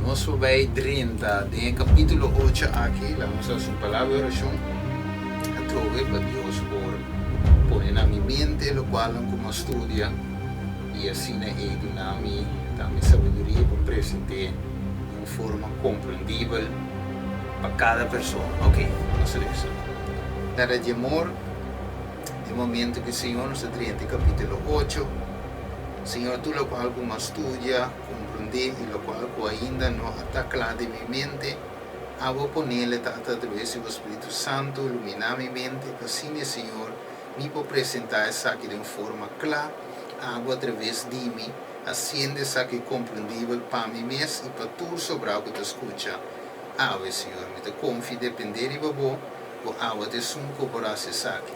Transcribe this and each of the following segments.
Nos por bai drenta den e kapítulo ocho aki. Laga nos hasi un palabra di orashon atrobe pa Dios por pone na mi mente lokualnan ku mi a studia i asina ei duna mi tambe sabiduria pa present'é den un forma komprendibel pa kada persona. Oke, nos resa. Tata di amor, den momento ku Señor nos ta drenta e kapítulo ocho, Señor tur lokual ku mi a studia, Komprondé i lokual ku ainda no a ta kla den mi mente, abo ponele Tata atraves di bo Spiritu Santu luminá mi mente pa asina, Señor, mi por presentá esaki den un forma kla, abo atraves di mi, hasiendo esaki komprendibel pa mi mes i pa tur sobrá ku ta skucha. Awe, Señor, mi ta konfia i dependé riba bo, ku abo ta esun ku por hasi esaki,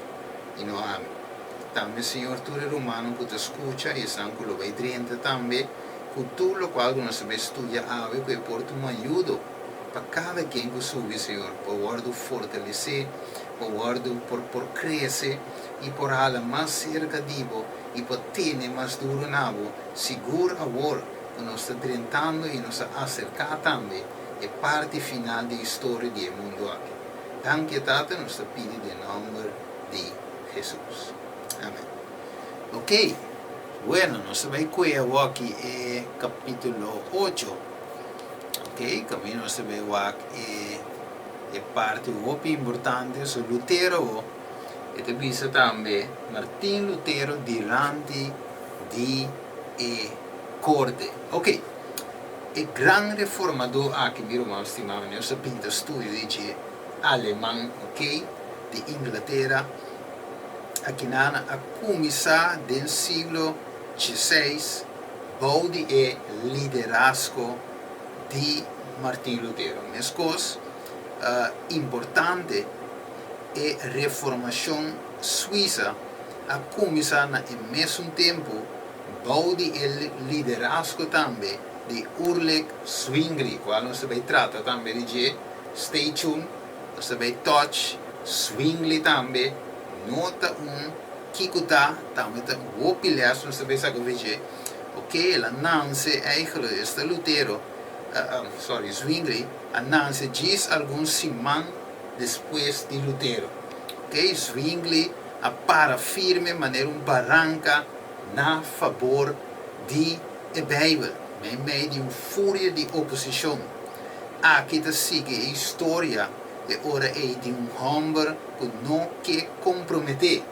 i no ami. Tambe, Señor, tur e rumannan ku ta skucha i esnan ku lo bai drenta tambe, ku tur lokual ku nos ta bai studia awe, ku e por tuma ayudo pa kada ken ku subi, Señor, por wòrdu fortalesé, por wòrdu, por por krese i por hala mas serka di Bo i por tene mas duru na Bo, sigur awor ku nos ta drentando i nos ta aserká tambe e parti final di historia di e mundu aki. Danki, Tata, nos ta pidi den nòmber di Hesus. Amen. Ok, bueno, nos ta bai kue awoki e kapitulo ocho. Ok, kaminda nos ta bai wak e e parti hopi importante. So Lutero awo, e ta bisa tambe Martin Lutero dilanti di e korte. Ok, e gran reformadó aki, mi ruman stimá, nos ta pinta studio di dje aleman, ok. Di Inglatera akinan a kuminsá den siglo dieseis bou di e liderazgo di Martin Lutero. Meskos importante e Reformashon Suisa a kuminsá na e mesun tempu bou di e liderazgo tambe di Ulrich Zwingli, kual nos ta bai trata tambe di dje. Stay tuned. Nos ta bay touch Zwingli tambe, no ta un kico ta, tambe ta hopi les nos ta bay saca for dje. Ok, el a nance eigenlijk, esta Lutero, sorry, Zwingli a nance djis algun siman despues di Lutero. Ok, Zwingli a para firme manera un baranca na fabor di e Bijbel, meimei di un furia di oposicion. Aki ta sigui e historia e ora ei di un hòmber ku no ke komprometé.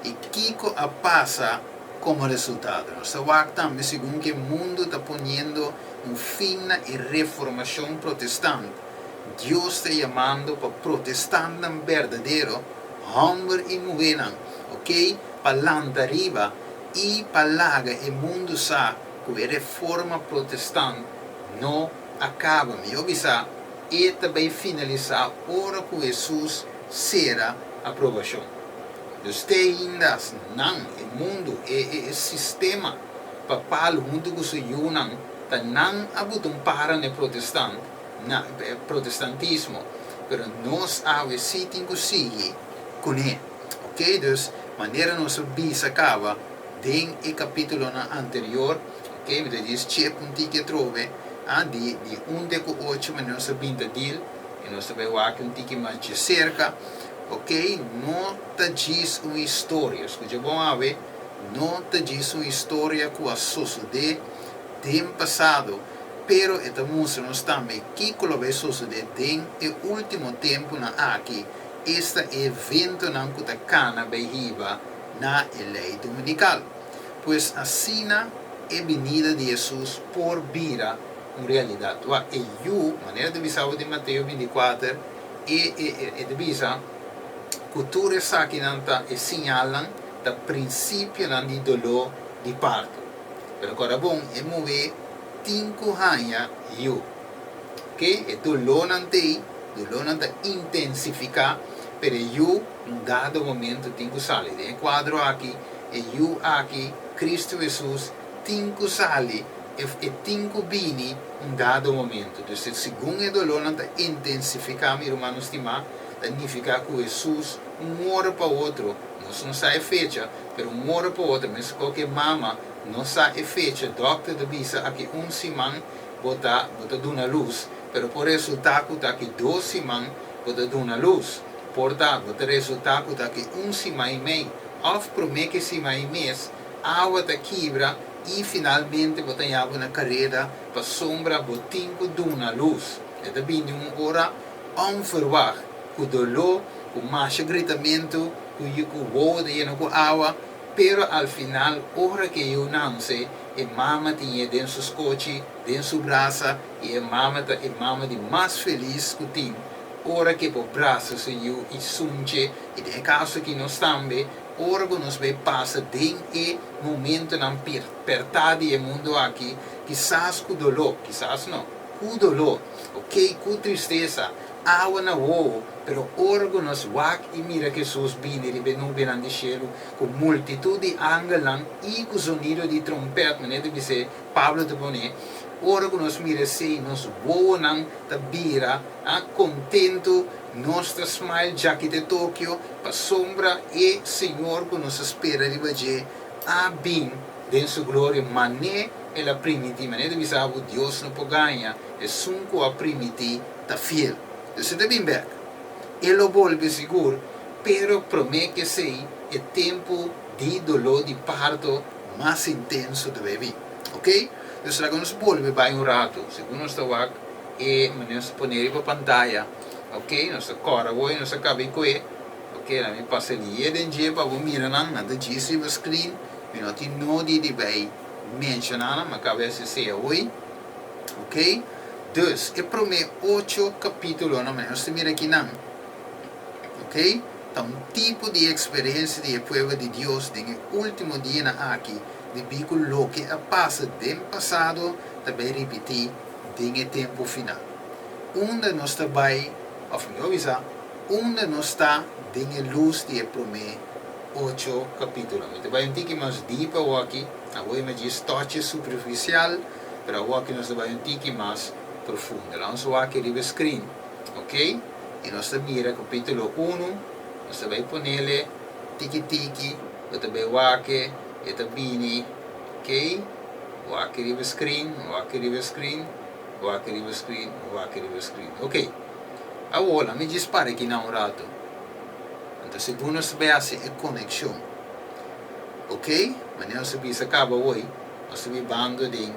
I kiko a pasa komo resultado? Nos ta wak tambe segun ku e mundu ta poniendo un fin na e Reformashon Protestant, Dios ta yamando pa protestantnan berdadero, hòmber i muhénan, oké, pa lanta riba i pa laga e mundu sa ku e Reforma Protestant no a kaba. Mihó bisa, e ta bai finalisá ora ku Hesus sera aprobashon. Dus te ainda nan, e mundu, e e e sistema papal huntu ku su yunan, ta nan a buta un para na e protestant, na e protestantismo, pero nos awe sí tin ku sigui kuné. Oké, dus manera nos a bisa kaba den e kapítulonan anterior, Ok, mi ta djis chep un tiki atrobe, ah, di, di un te ku ocho mi nos ta bin ta deal, i nos ta bai wak un tiki mas dje serka. Ok, no ta djis un historia, skucha bon awe, no ta djis un historia ku a sosodé den pasado, pero e ta mustra nos tambe kiko lo bai sosodé den e último tempunan aki, esta e eventonan ku ta kana bai hiba na e lei dominikal. Pues asina e binida di Hesus por bira un realidat. Wak, e yu, manera ta bisa bo den Mateo bintikuater, e, e, e ta bisa ku tur esakinan ta e siñalnan, ta prinsipionan di doló di parto. Pero kòrda bon, e muhé tin ku haña yu. Oke, e dolónan t'ei, dolónan ta intensifiká, pero e yu un dado momento tin ku sali. Den e kuadro aki, E Yu aki, Cristo Hesus, tin cu sali, e e tin cu bini un dado momento. Dus segun e dolornan ta intensifica, mi rumannan stimá, ta nifica cu Hesus un ora pa otro, nos no sa e fecha, pero un ora pa otro, mescos cu e mama no sa e fecha, dokter ta bisa aki un siman. bo ta bo ta duna lus, pero por resultá ku ta aki 2 siman bo ta duna lus. Por ta, bo ta resultá ku ta aki un siman i mei, òf promé ku siman i mes, awa ta kibra i finalmente bo ta yaba na kareda pasombra bo tin ku duna lus. E ta bini un ora onverwacht, ku doló, ku masha gritamentu, ku wowo ta yena ku awa, pero al final, ora ku e yu nase, e mama tin den su skochi, den su brasa, i e mama ta e mama di mas felis ku tin, ora ku e por brasa su yu i sunch'e. I den kaso ku nos tambe, ora ku nos bai pasa den e momentonan pèrtá di e mundu aki, kisas ku doló, kisas no, ku doló, ok, ku tristesa, awa na wowo, pero ora ku nos wak i mira Hesus bini riba e nubianan di shelu, ku multitut di angelnan i ku zonido di tròmpèt, manera ta bisa Pablo ta pone, ora ku nos mira esei, nos wowonan ta bira kontentu, nos ta smile djaki te Tokio, pasombra e Señor ku nos a spera riba dje a bin den su gloria, manera el a primintí, manera ta bisa Dios no por gaña, esun ku a primintí ta fiel. Dus e ta bin bèk. E lo bolbe sigur, pero promé ku esei, e tempu di doló di parto mas intenso ta bin. Ok? Dus laga nos bolbe bai un ratu. Segun nos ta wak e manera nos pone riba pantaya. Ok? Nos ta kore awor, nos a kaba kue. Ok, mi pasa lihé den dje pa bo mira nan, nan ta djis riba screen. Mi no tin nodi di bai menshoná nan, m'a kaba esei awor. Ok? Dus, e promé 8 kapítulonan, nos ta mira akinan. Ok? Ta un tipo di eksperensia di pueblo di Dios den e último dianan aki, debí ku loke a pasa den pasado ta bai ripití den e tempu final. Unda nos ta bai, òf mihó bisa, unda nos ta den e lus di e promé 8 kapítulo. Mi ta bai un tiki mas deep aki, awor mi djis touch superfisial, pero awor aki nos ta bai un tiki mas profundo. Laga nos wak riba screen, ok? I nos ta mira kapítulo 1, nos ta bai pone tiki tiki, bo ta bai wak e ta bini, ok? Wak riba screen, wak riba screen, wak riba screen, wak riba screen. Ok. Awor, mi djis para aki na un ratu. Anto, segun nos bai hasi e konekshon. Ok? Manera nos a bisa kaba awor, nos ta bibando den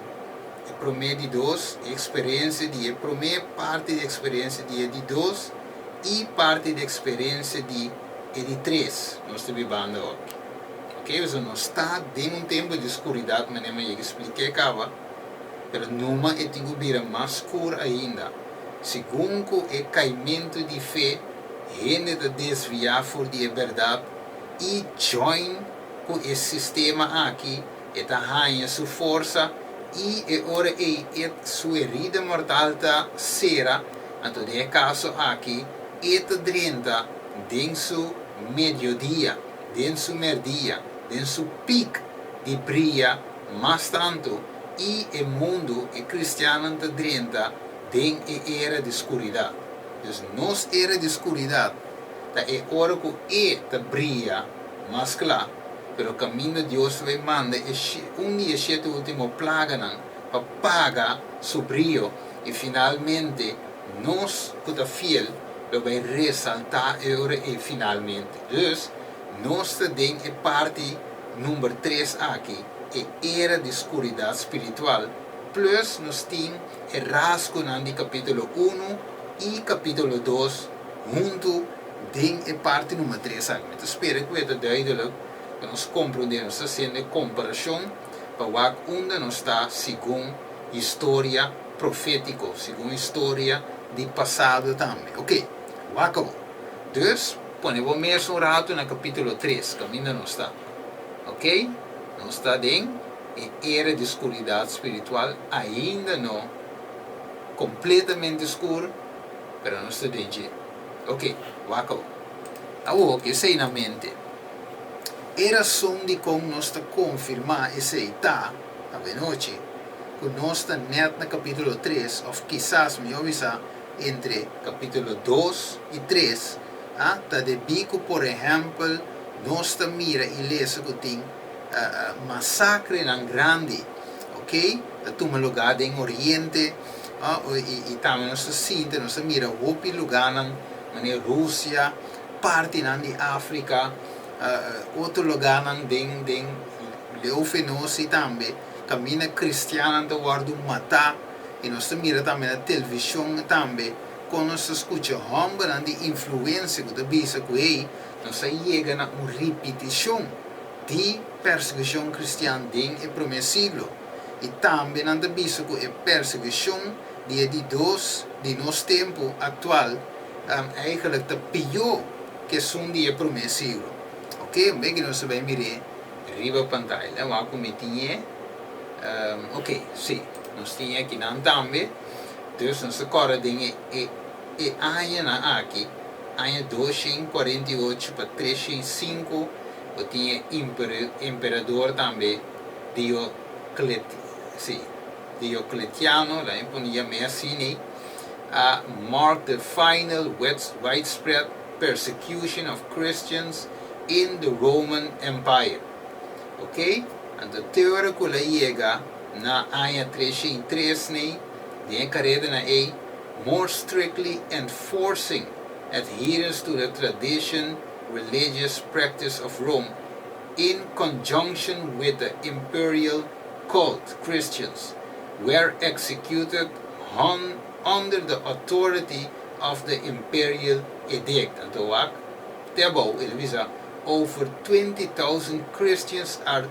e promé di 2, eksperensia di e promé parti di eksperensia di e di 2 i parti di eksperensia di e di 3. Nos ta bibando awor. Ok? So, nos ta den un tempu di skuridat, manera mi a splika kaba, pero numa e tin ku bira mas skur ainda. Segun ku e kaimentu di fe, hende ta desviá for di e bèrdat i join ku e sistema aki, e ta haña su forsa i e ora ei e su herida mortal ta sera. Anto den e kaso aki e ta drenta den su mediodia, den su mèrdia, den su peak di bria mas tantu i e mundu, e kristiannan ta drenta den e era di skuridat. Dus nos era di skuridat ta e ora ku e ta bria mas kla, pero kaminda Dios bai manda e un di e 7 último plaganan pa paga su brio i finalmente nos ku ta fiel lo bai resaltá e ora ei finalmente. Dus nos ta den e parti number 3 aki, e era di skuridat spiritual, plus nos tin e rasgonan di kapítulo 1 i kapítulo 2 huntu den e parti number 3 aki. Mi ta spera ku ta duidelijk ku nos komprondé, nos ta hasiendo komparashon pa wak unda nos ta segun historia profétiko, segun historia di pasado tambe. Ok, wak. Dus, pone bo mes un ratu na kapítulo 3, kaminda nos ta. Ok? Nos ta den e era di skuridat spiritual, ainda no kompletamente skur, pero nos ta den. Ok, wak. Awor, ku esei na mente. E rason di kon nos ta konfirmá esei ta, anochi, ku nos ta nèt na kapítulo 3, òf kisas, mihó bisa, entre kapítulo 2 i 3, ta debí ku, por ehèmpel, nos ta mira i lesa ku tin masakrenan grandi, ok? ta tuma lugá den Oriente, i tambe nos ta sinti, nos ta mira hopi lugánan manera Rusia, partinan di Afrika, otro lugánan den den leu fenosi tambe, kaminda kristiannan ta wòrdu matá, i nos ta mira tambe na televishon tambe kon nos ta skucha hòmbernan di influensia ku ta bisa ku hey, nos a yega na un ripitishon di persekushon kristian den e promé siglo, i tambe nan ta bisa ku e persekushon di e di dos di nos tempu aktual eigenlijk ta pió ku esun di e promé siglo. Oke, un beki nos ta bai mir'é riba pantaya. Lei wak ku mi tin e. Oke, sí, nos tin e akinan tambe. Dus nos ta kòrda den e e e añanan aki, aña 248 pa 305, bo tin e emperador tambe Dioclet, sí, Diocletiano, laat me pone yam'é asina, a mark the final widespread persecution of Christians in the Roman Empire. Ok, anto te ora ku el a yega na aña 303 nei, den e karedanan ei, more strictly enforcing adherence to the tradition religious practice of Rome in conjunction with the imperial cult. Christians were executed under the authority of the imperial edict. Anto wak, te abou, el a bisa, over 20,000 Christians are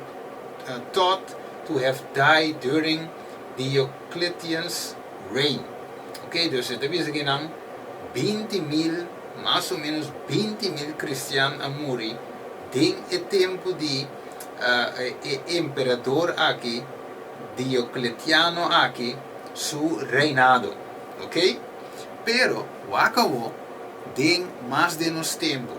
thought to have died during Diocletian's reign. Ok, dus e ta bisa ku nan 20.000, mas o menos 20.000 kristian a muri den e tempu di e emperador aki, Diocletiano aki, su reinado. Ok? Pero, wak awo, den mas den nos tempu.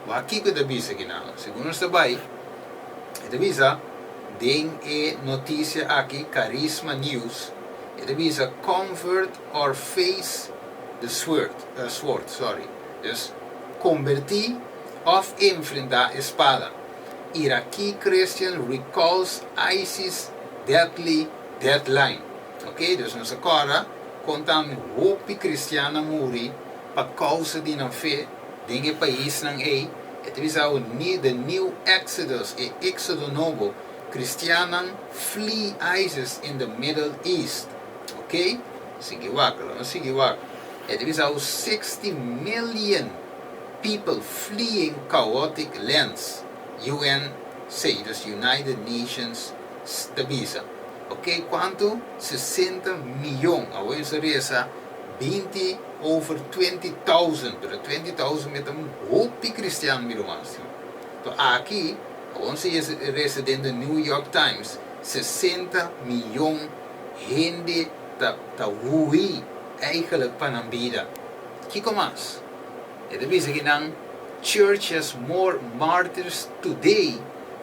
Wak kiko e ta bisa akinan. Segun nos ta bai, e ta bisa den e notisia aki, Charisma News, e ta bisa "Convert or face the sword", sword, sorry. Dus, kombertí òf enfrentá e spada. Iraqi Christian recalls ISIS deadly deadline. Ok, dus nos a kòrda konta hopi kristian a muri pa kousa di nan fe den e paisnan ei. E ta bisa the new exodus, e éxodo nobo, kristiannan flee ISIS in the Middle East. Ok, sigui wak, no sigui wak. E ta bisa 60 million people fleeing chaotic lands. UN say, dus United Nations ta bisa. Ok, kuantu? 60 mion. Awor nos a resa 20 over 20,000, pero 20,000 mi ta hopi kristian, mi ruman. Anto aki, awor nos resa den The New York Times, 60 mion hende ta hui eigenlijk pa nan bida. Kiko mas? E ta bisa ku nan church has more martyrs today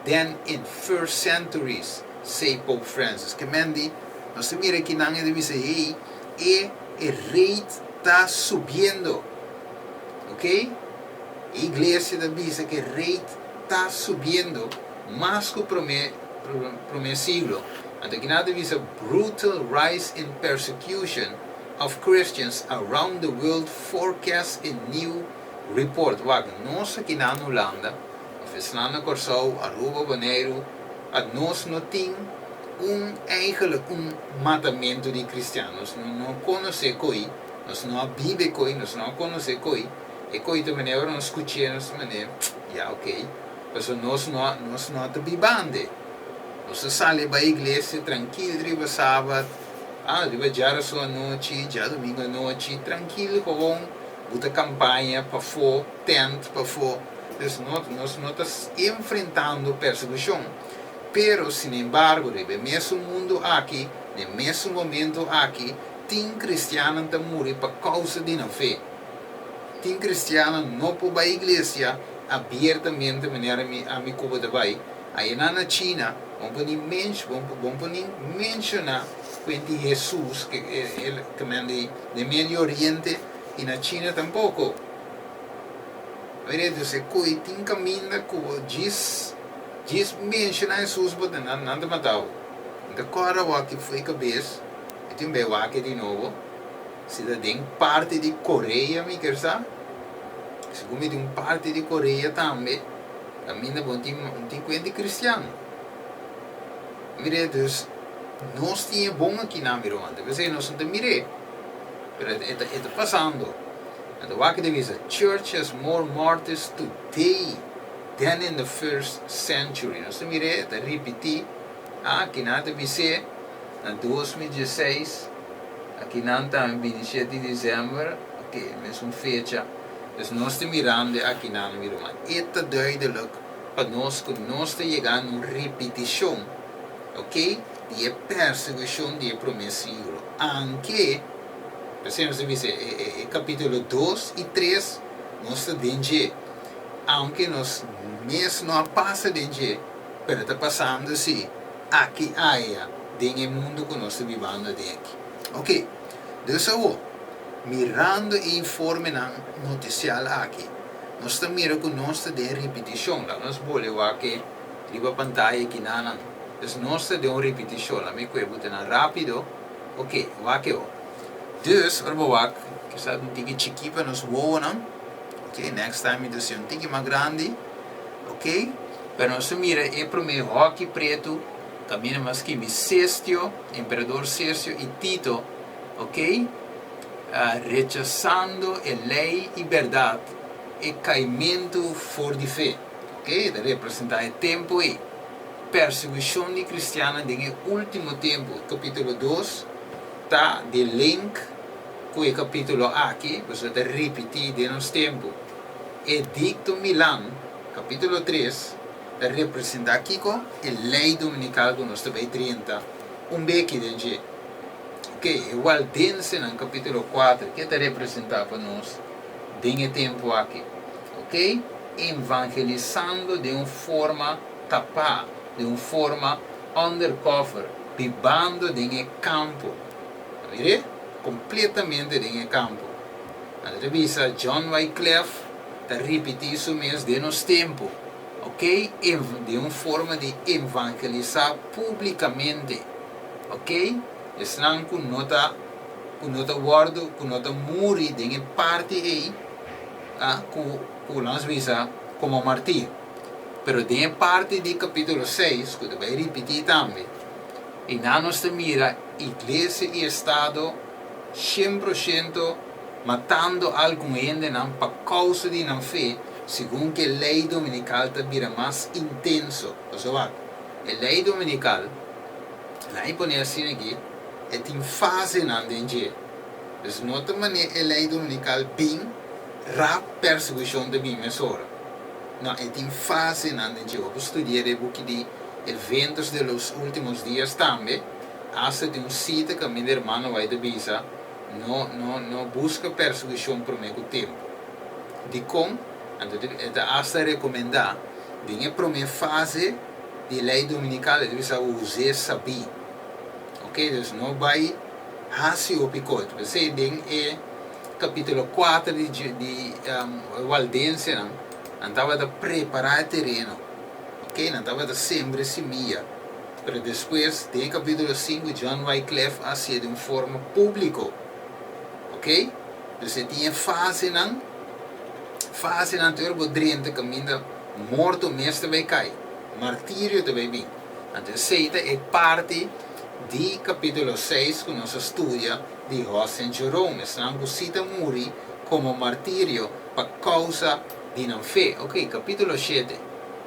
than in first centuries, say Pope Francis. Ke men di, nos mira ku nan e ta bisa, hey, e rate ta subiendo. Ok? Iglesia ta bisa ku rate ta subiendo mas ku promé siglo. Anto aki nan ta bisa brutal rise in persecution of Christians around the world forecast in new report. Wak, nos aki na Hulanda, òf na Kòrsou, Aruba, Boneiru, nos no tin un eigenlijk un matamentu di kristian. Nos no konosé koi, nos no biba koi, nos no konosé koi. E koi ta manera nos skucha, nos manera, ja, ok. Paso nos no ta bibando. Nos ta sali pa iglesia trankil riba sabat, riba djarason anochi, djadumingu anochi, trankil gewoon, buta kampaña pafó, tent pafó. Dus nos no ta enfrentando persekushon. Pero, sin embargo, den e mesun mundu aki, na mesun momento aki, tin kristian ta muri pa kousa di nan fe. Tin kristian no por bai iglesia abiertamente manera mi ami ku bo ta bai. Ei na China, bo no por menshoná kuenta Jesus, ku di Medio Oriente, i na China tampoko. Mira, dus koi tin kaminda ku djis menshoná Jesus, bo nan ta mata bo. Ta kòrda wak fo'i kabes, mi tin bai wak di nobo, si ta den parti di Korea mi kier sa, segun mi tin un parti di Korea tambe, kaminda bo tin tin kuenta di kristian. Mir'é, dus nos tin e bon akinan mi ruman, ta p'esei nos no ta mir'é, pero e ta e ta pasando. Anto wak ta bisa, Church has more martyrs today than in the first century. Nos ta mir'é, e ta ripití. Akinan ta bis'é na 2016, akinan tambe 27 di desèmber, ok, mesun fecha. Dus nos ta mirando e akinan, mi ruman. E ta duidelijk pa nos ku nos ta yega na un ripitishon, ok, di e persekushon di e promé siglo. Anke, p'esei nos ta bisa e kapítulo 2 i 3 nos ta den dje, aunke nos mes no a pasa den dje, Pero ta pasando si aki aya den e mundu ku nos ta bibando aden aki. Ok, dus awo, mirando e informenan notisial aki, nos ta mira ku nos ta den ripitishon. Laga nos bole wak e riba pantaya kinanan. Dus nos ta den un ripitishon. Laga mi kue butenan rápido. Ok, wak e awo. Dus, ora bo wak, kisas un tiki chikí pa nos wowonan. Ok, next time mi ta hasi un tiki mas grandi. Ok. Pero nos ta mira e promé hòki pretu kaminda mas skibi Cestio, emperador Cestio i Tito, ok, rechasando e lei i bèrdat, e kaimentu for di fe, ok, e ta representá e tempu ei, persiguishon di kristiannan den e último tempu, kapítulo 2 ta di link ku e kapítulo aki, pasobra ta ripití den nos tempu. Edikto Milan, Capítulo 3 ta representá kiko? E lei dominikal ku nos ta bai drenta un beki den dje. Ok, e waldensenan, capítulo 4, ke ta representá pa nos den e tempu aki? Ok, evangelisando den un forma tapá, den un forma undercover, bibando den e kampo. A mir'é? Kompletamente den e kampo. Nan ta bisa John Wyclef ta ripití su mes den nos tempu, ok, den un forma di evangelisá públikamente, ok, esnan ku no ta ku no ta wòrdu ku no ta muri den e parti ei ku ku nos bisa komo martir. Pero den e parti di kapítulo 6 ku ta bai ripití tambe, einan nos ta mira iglesia i estado 100% matando algun hendenan pa kousa di nan fe, segun ku e lei dominikal ta bira mas intenso. Pasobra wak, e lei dominikal, nan a pone asina aki, e tin fasenan den dje. Dus no ta manera e lei dominikal bin, rap persekushon ta bin mesora. No, e tin fasenan den dje. Bo por studia den e buki di Eventos de los Últimos Días tambe, asta tin un sita kaminda hermano White ta bisa, No, no, no buska persekushon promé ku tempu. Dikon? Anto e ta asta rekomendá den e promé fase di lei dominikal e ta bisa us'é sabí. Oke, dus no bai hasi hopi kos. P'esei den e kapítulo 4 di di e waldensenan nan tabata prepará e tereno. Oke, nan tabata sembra e simia. Pero despues, den e capítulo 5, John Wyclef a hacié den un forma público. Ok? Dus e tin e fasenan, fasenan te ora bo drenta caminda morto mes ta bay cay, martirio ta bay bin. Anto esey ta e parti di capítulo 6 cu nos a studia di Hos en Jerome, esnan cu si ta muri como martirio pa causa di nan fe. Ok, capítulo 7,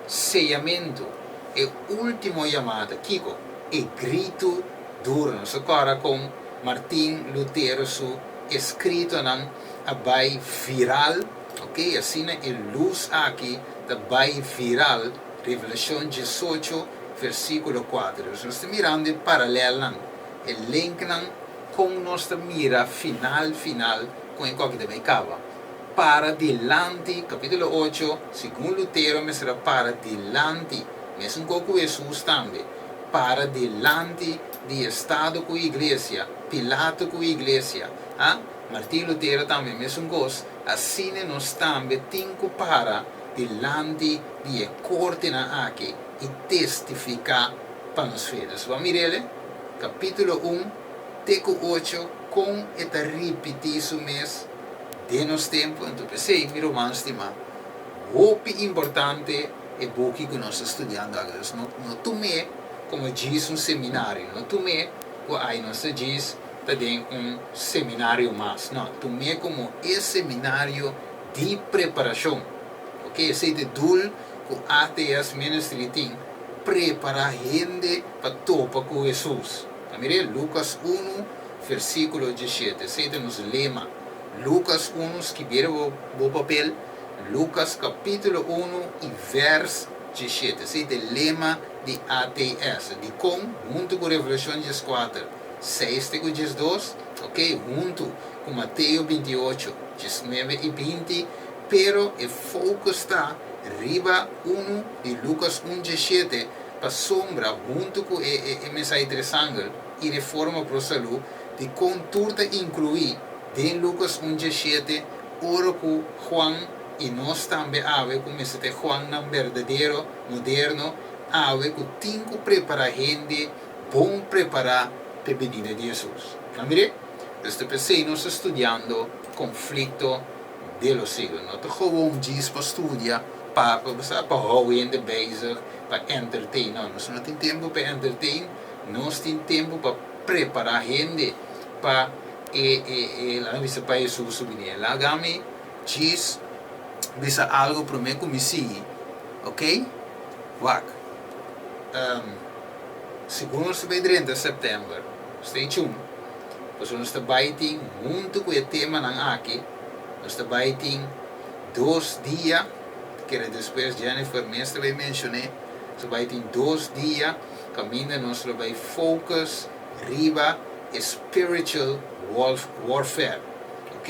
seyamento. E último yamada, kiko? E gritu duru. Nos ta kòrda kon Martin Lutero su eskritonan a bai viral, ok, asina e lus aki ta bai viral, Revelashon 18, versíkulo 4. Dus nos ta mirando e paralèlnan, e linknan kon nos ta mira final final kon e kòki ta bai kaba. Para dilanti, capítulo 8, segun Lutero mester a para dilanti, mesun co cu Hesus tambe, para dilanti di estado cu iglesia, Pilato cu iglesia, ha? Martin Lutero tambe mesun cos, asina nos tambe tin cu para dilanti di e cortenan aki y testifica pa nos fe. Dus bo a mir'ele? kapítulo 1 te ku 8, kon e ta ripití su mes den nos tempu. Anto p'esei, mi ruman stimá, hopi importante e buki ku nos ta studiando aki. Dus no no tum'é komo djis un seminario, no tum'é ku ai nos ta djis ta den un seminario mas. No, tum'é komo e seminario di preparashon. Ok, esei ta e doel ku ATS Ministry tin, prepará hende pa topa ku Hesus. Ta mir'é? Lukas unu, versíkulo 17. Esei ta nos lema. Lukas unu, skibié riba bo papel, Lukas kapítulo unu i vèrs 17. Esei ta e lema di ATS. Dikon? Huntu ku Revelashon 14, seis te ku 12, ok, huntu ku Mateo 28, 19 i 20, pero e focus ta riba unu di Lukas un 17, pasobra huntu ku e e mensahe tresangel i reforma pro salú, dikon tur ta inkluí den Lukas un 17, ora ku Juan i nos tambe awe ku mester ta e Juannan berdadero, moderno, awe ku tin ku prepará hende bon prepará p'e binida di Hesus. Nan mir'é? Dus ta p'esei nos ta studiando Conflicto de los Siglos. No ta gewoon djis pa studia pa pa sa pa hou hende bezig, pa entertain. No, nos no tin tempu pa entertain, nos tin tempu pa prepará hende pa e e e laga bisa pa Hesus su bini. Laga mi djis bisa algo promé ku mi sigui, ok? Wak. Segun nos ta bai drenta sèptèmber, stay tuned, pasobra nos ta bai tin huntu ku e temanan aki, nos ta bai tin dos dia, ta kere despues Jennifer mes ta bai menshoné, nos ta bai tin dos dia kaminda nos lo bai focus riba e spiritual warfare, ok,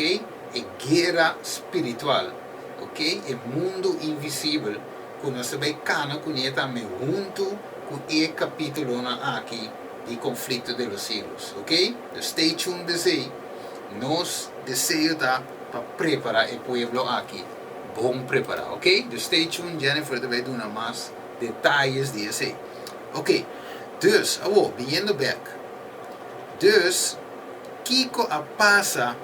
e guera spiritual, ok, e mundu invisibel ku nos ta bai kana kuné tambe huntu ku e kapitulonan aki di Conflicto de los Siglos, ok. Dus stay tuned p'esei, nos deseo ta pa prepara e pueblo aki bon prepara, ok. Dus stay tuned, Jennifer ta bai duna mas detayes di esei. Ok, dus awor biniendo bek, dus kiko a pasa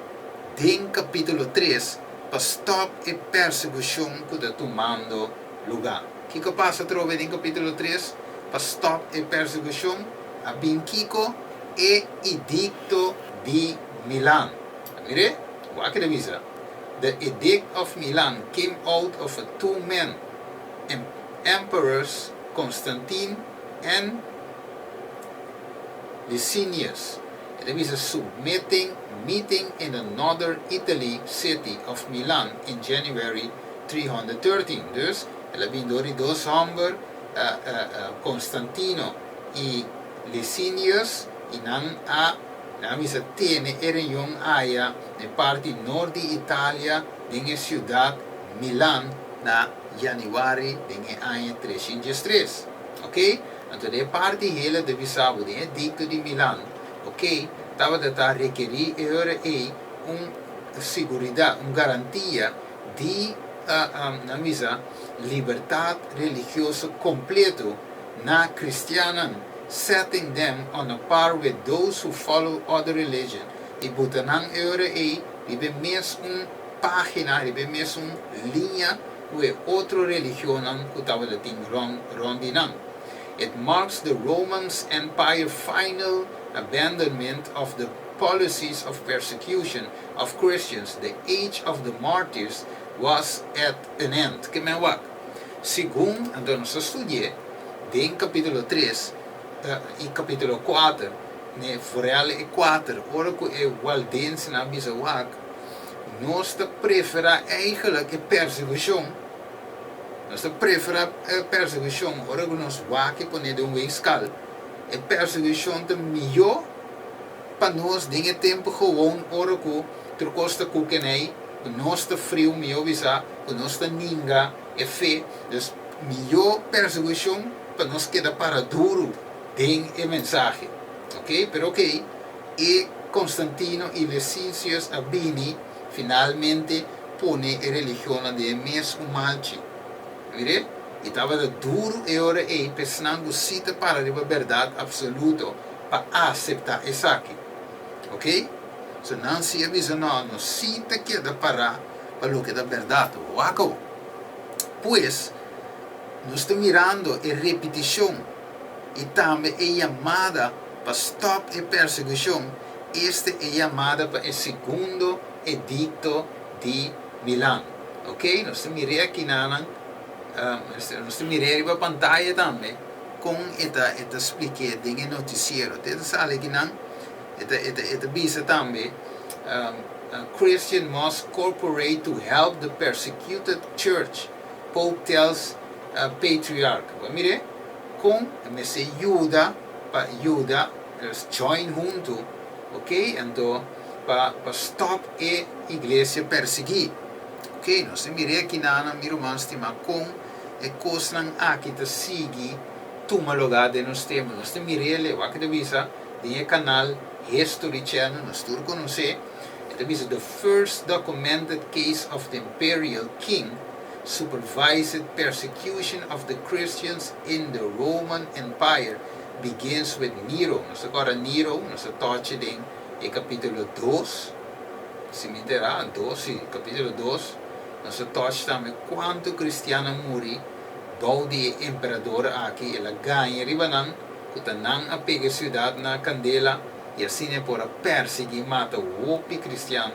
den kapitulo 3 pa stòp e persekushon ku ta tumando lugá? Kiko a pasa atrobe den kapitulo 3 pa stòp e persekushon? A bin kiko? E Edikto di Milan. A mir'é? Wak e ta bisa, The Edict of Milan came out of a two men, Emperors Constantine and Licinius. E ta bisa submitting meeting in the northern Italy city of Milan in January 313. Dus, el a bin dor di dos hòmber, Constantino i Licinius, i nan a nan a bisa tene e reunion aya na e parti nort di Italia den e siudat Milan na Januari den e aña 313. Ok, anto den e parti hela ta bisa bo den e dicto di Milan, ok, tabata ta rekerí e ora ei un siguridat, un garantia di, nan bisa, libertat religioso kompleto na kristiannan, setting them on a par with those who follow other religion, i buta nan e ora ei riba e mes un página, riba e mesun liña ku e otro religionnan ku tabata tin rònt rònt di nan. It marks the Romans Empire final abandonment of the policies of persecution of Christians, the age of the martyrs was at an end. Ke men wak? Segun anto nos a studi'é den kapítulo 3 i kapítulo 4, ne vooral e 4, ora ku e waldensenan a bisa wak, Nos ta preferá eigenlijk e persekushon. Nos ta preferá e persekushon ora ku nos wak e pone den un weegskaal. E persekushon ta mihó pa nos den e tempu gewoon ora ku tur kos ta kukenei, ku nos ta friu, mihó bisa, ku nos ta ninga e fe. Dus mihó persekushon pa nos keda para duru den e mensahe. Oke, pero oke. E Constantino i Licinius a bini finalmente pone e religionnan den e mes un malchi. Mir'é? I tabata duru e ora ei p'esnan ku sí ta para riba bèrdat apsoluto. pa aseptá esaki. Ok? So nan si a bisa no, nos si ta keda pará pa loke ta bèrdat. Wak awor. Pues, nos ta mirando e repetishon i tambe e yamada pa stòp e persekushon, esta e yamada pa e segundo edikto di Milan. Ok, nos ta mir'é akinanan, nos ta mir'é riba pantaya tambe kon e ta e ta splik'é den e notisiero. Te ta sali akinan, e ta e ta e ta bisa tambe, Christian must cooperate to help the persecuted church, Pope tells Patriarch. Bo a mir'é kon e mester yuda pa yuda, join huntu, ok, anto pa pa stop e iglesia persiguí. Ok, nos ta mir'é akinanan, mi ruman stimá, kon e kosnan aki ta sigui tuma lugá den nos tempu. Nos ta mir'é le, wak ta bisa den e kanal History Channel, nos tur konosé, e ta bisa The first documented case of the imperial king supervised persecution of the Christians in the Roman Empire begins with Nero. Nos ta kòrda Nero, nos ta tòchi den e kapítulo dos, si mi ta era, dos, si, kapítulo dos, nos ta tòch tambe kuantu kristian a muri bou di e emperador aki. El a gaña riba nan ku ta nan a pega e siudat na kandela i asina e por a pèrsiguí mata hopi kristian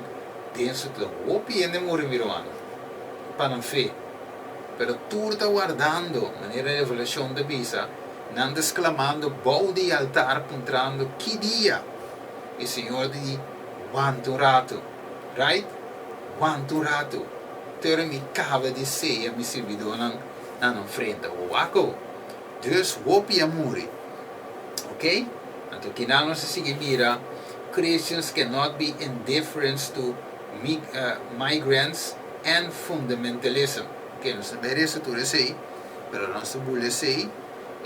den su tla. Hopi hende muri, mi rumannan, pa nan fe. Pero tur ta wardando, manera Revelashon ta bisa, nan ta sklamando bou di e altar puntrando ki dia? E Señor ta di, Wanta un ratu. Right? Wanta un ratu. Te ora mi kaba di seya mi sirbidónan na nan frente. Wak awo. Dus hopi a muri. Ok? Anto kinan nos a sigui mira, Christians cannot be indifferent to migrants and fundamentalism. Ok, nos ta bai resa tur esei, pero nos ta bula esei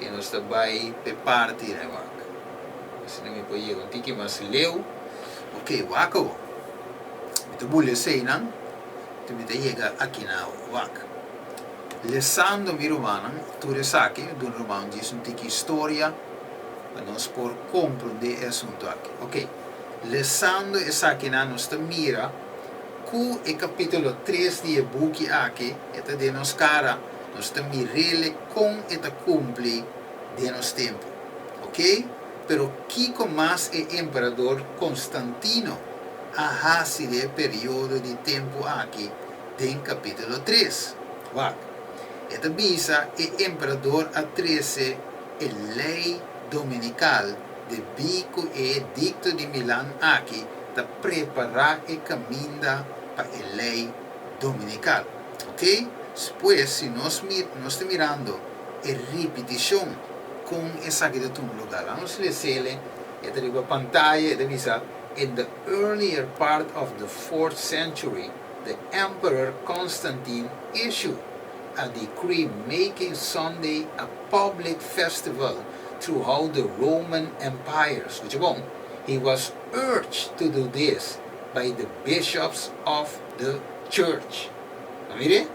i nos ta bai p'e parti na wak. Asina mi por yega un tiki mas leu. Ok, wak awor. Mi ta bula eseinan, te mi ta yega aki na wak. Lesando mi rumannan tur esaki, mi duna ruman djis un tiki historia pa nos por komprondé e asuntu aki. Ok, lesando esakinan nos ta mira ku e kapítulo tres di e buki aki e ta den nos kara, nos ta mir'el kon e ta kumpli den nos tempu. Ok, pero kiko mas e emperador Konstantino a hasi den e periodo di tempu aki den kapítulo tres? Wak. E ta bisa e emperador a trese e lei dominikal debí ku e edikto di Milan aki ta prepará e kaminda pa e lei dominikal. Ok? Pues si nos nos ta mirando e ripitishon kon esaki ta tuma lugá. Laga nos les'el, e ta riba pantaya, e ta bisa, In the earlier part of the fourth century, the Emperor Constantine issued a decree making Sunday a public festival throughout the Roman Empire. Skucha bon, He was urged to do this by the bishops of the church. A mira?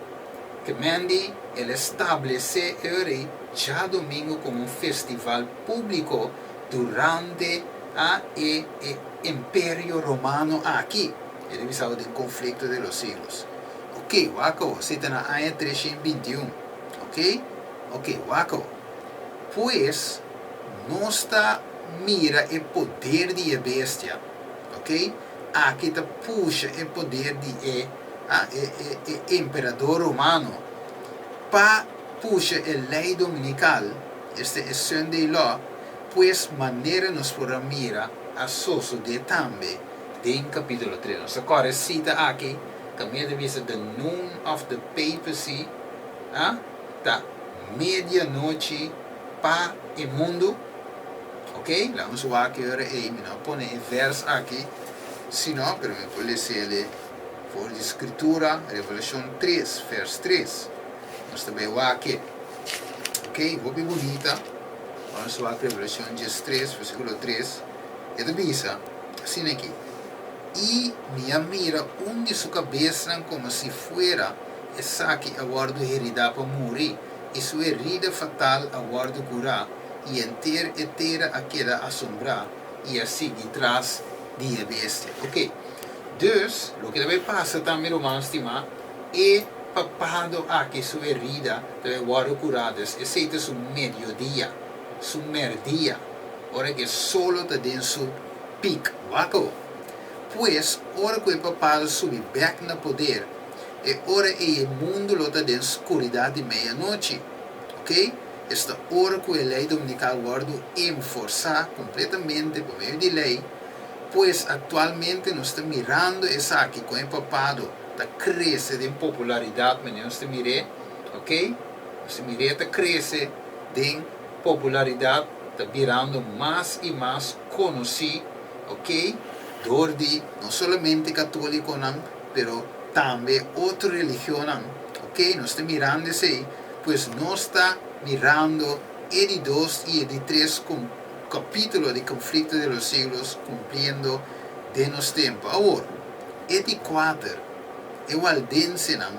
Ke men di el a establesé e rei djadumingu komo un festival públiko durante a e e Imperio Romano aki. E ta bisao den Conflicto de los Siglos. Ok, wak awo, si ta na aña 321. Ok? Ok, wak awo. Pues, nos ta mira e poder di e bestia. Ok? Aki ta pusha e poder di e, ah, e, e, e emperador romano pa pusha e ley dominical, este e Sunday law, pues manera nos por a mira a sosode tambe den capítulo 3. Nos ta core cita aki, caminda ta bisa the noon of the papacy, ah, ta media nochi pa e mundu. Ok, laga nos wak e ora ei, mi no a pone e vers aki, sino, pero mi por les'el for di Scritura, Revelacion 3, vers 3. Nos ta bay wak e. Ok, hopi bunita. Ora nos wak Revelacion 13, versiculo 3, e ta bisa asina aki, I mi a mira un di su cabesnan como si fuera esaki a wordo herida pa muri, i su herida fatal a wordo curá. I henter e tera a keda asombrá i a sigui tras di e bestia. Oké. Dus, loke ta bai pasa ta, mi ruman stimá, e papado aki su herida ta bai wòrdu kurá. Dus, esei ta su mediodia, su mèrdia, ora ku e solo ta den su pik. Wak awor. Pues, ora ku e papado subi bèk na poder, e ora ei e mundu lo ta den skuridat di meianochi. Oké? Esta ora ku e lei dominikal wòrdu enforsá kompletamente pa medio di lei, pues aktualmente nos ta mirando esaki kon e papado ta krese den popularidat manera nos ta mir'é, ok, nos ta mir'é ta krese den popularidat, ta birando mas i mas konosí, ok, dor di no solamente katólikonan pero tambe otro religionnan, ok, nos ta mirando esei. Pues nos ta mirando e di dos i e di tres kapítulo di Conflicto de los Siglos kumpliendo den nos tempu. Awor, e di kuater, e waldensenan,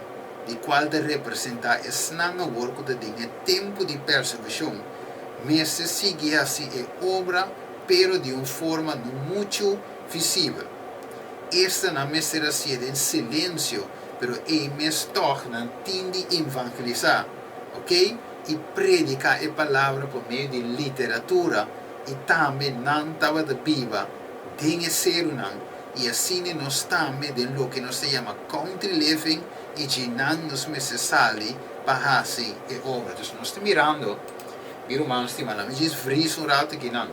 di kual ta representá esnan awor ku ta den e tempu di persekushon, mester sigui hasi e obra pero di un forma no muchu visibel. Esta nan mester hasié den silensio pero ei mes tòg nan tin di evangelisá, ok, i prediká e palabra por medio di literatura, i tambe nan tabata biba den e serunan, i asina nos tambe den loke nos ta yama country living, i dje nan nos mester sali pa hasi e obra. Dus nos ta mirando, mi ruman stimanan, mi djis vris un ratu akinan,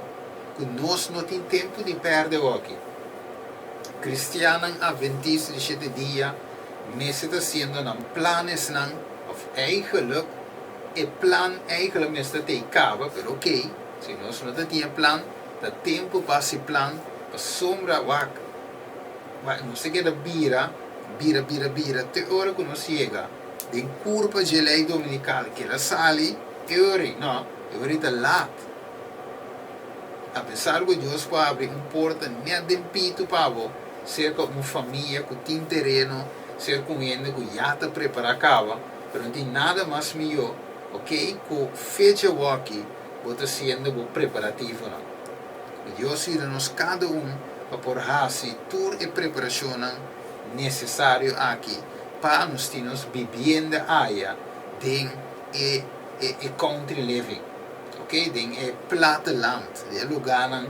ku nos no tin tempu di pèrdè awòki. Kristiannan Adventista di Shete Dia mester ta hasiendo nan planesnan, of eigenlijk e plan eigenlijk mester ta ei kaba, pero ok, si nos no ta tin e plan, ta tempu pa hasi plan, pasobra wak, wak nos ta keda bira, bira, bira, bira te ora ku nos yega den kurpa dje lei dominikal keda sali, e ora ei, no, e ora ei ta lat. Apesar ku Dios por habri un porta nèt den pitu pa bo, serka un famia ku tin tereno, serka un hende ku ya ta prepará kaba, pero no tin nada mas mihó, oke, ku fecha wòki bo ta hasiendo bo preparativonan. Ku Dios yuda nos kada un pa por hasi tur e preparashonnan nesesario aki pa nos tin nos bibienda aya den e e country living. Ok, den e platteland, den e lugánan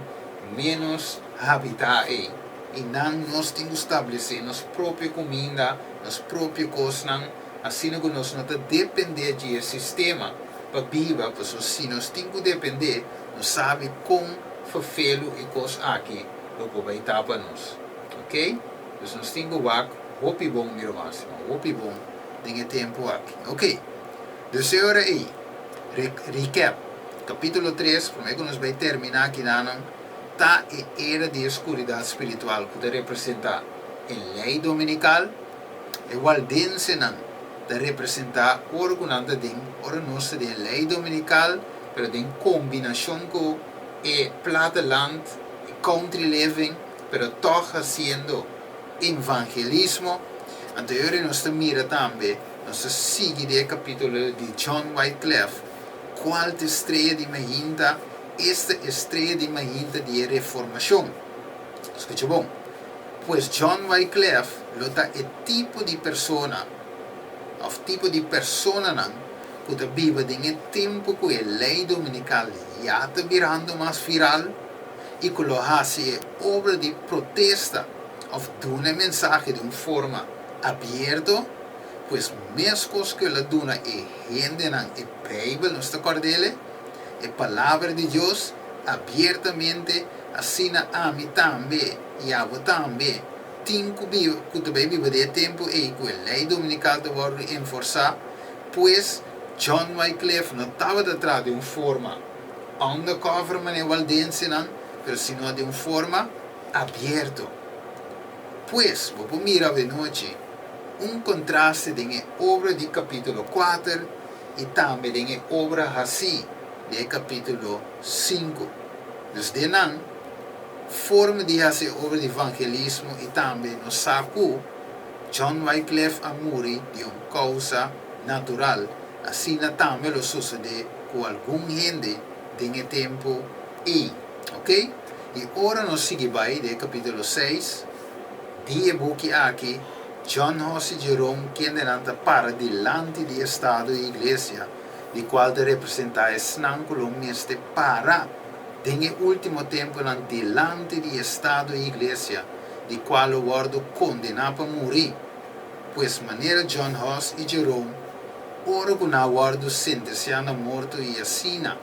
ménos habitá ei. I nan nos tin ku stablesé nos propio kuminda, nos propio kosnan, asina ku nos no ta dependé dje e sistema pa biba, pasobra si nos tin ku dependé, nos sabi kon ferfelu e kos aki lo por bai ta pa nos. Ok, dus nos tin ku wak hopi bon, mi ruman stima, hopi bon den e tempu aki. Ok, dus e ora ei. Recap, Capítulo 3, promé ku nos bai terminá akinanan, ta e era di e skuridat spiritual ku ta representá e lei dominikal, e waldensenan ta representá ora ku nan ta den, ora nos ta den e lei dominikal, pero den kombinashon ku e platteland, e country living, pero tòg hasiendo evangelismo. Anto e ora nos ta mira tambe. Nos ta sigui den e capítulo di John Wyclef, Cual ta e strea di mainta? Esta e strea di mainta di e Reformacion. Scucha bon. Pues John Wyclef lo ta e tipo di persona, of tipo di personanan, cu ta biba den e tempo cu e ley dominical ya ta birando mas viral y cu lo haci e obra di protesta of duna e mensahe den un forma abierto. Pues meskos ku el a duna e hendenan e Beibel, nos ta kòrd'el, e Palabra di Dios, abiertamente, asina ami tambe i abo tambe tin ku biba, ku ta bai biba den e tempu ei ku e lei dominikal ta wòrdu enforsá. Pues, John Wycliffe no tabata traha den un forma undercover manera waldensenan, pero sino den un forma abierto. Pues, bo por mira awenochi un kontraste den e obra di kapítulo kuater i tambe den e obra hasí den e kapítulo sinku. Dus den nan forma di hasi e obra di evangelismo i tambe nos sa ku John Wycliffe a muri di un kousa natural, asina tambe lo sosodé ku algun hende. den e tempu ei. Ok? I ora nos sigui bai den e kapítulo seis di e buki aki, John Huss i Jerome kendenan ta para dilanti di estado i iglesia, di kual ta representá esnan ku lo mester para den e último tempunan dilanti di estado i iglesia, di kual lo wòrdu kondená pa muri. Pues manera John Huss i Jerome, ora ku nan a wòrdu sentensiá na morto i asina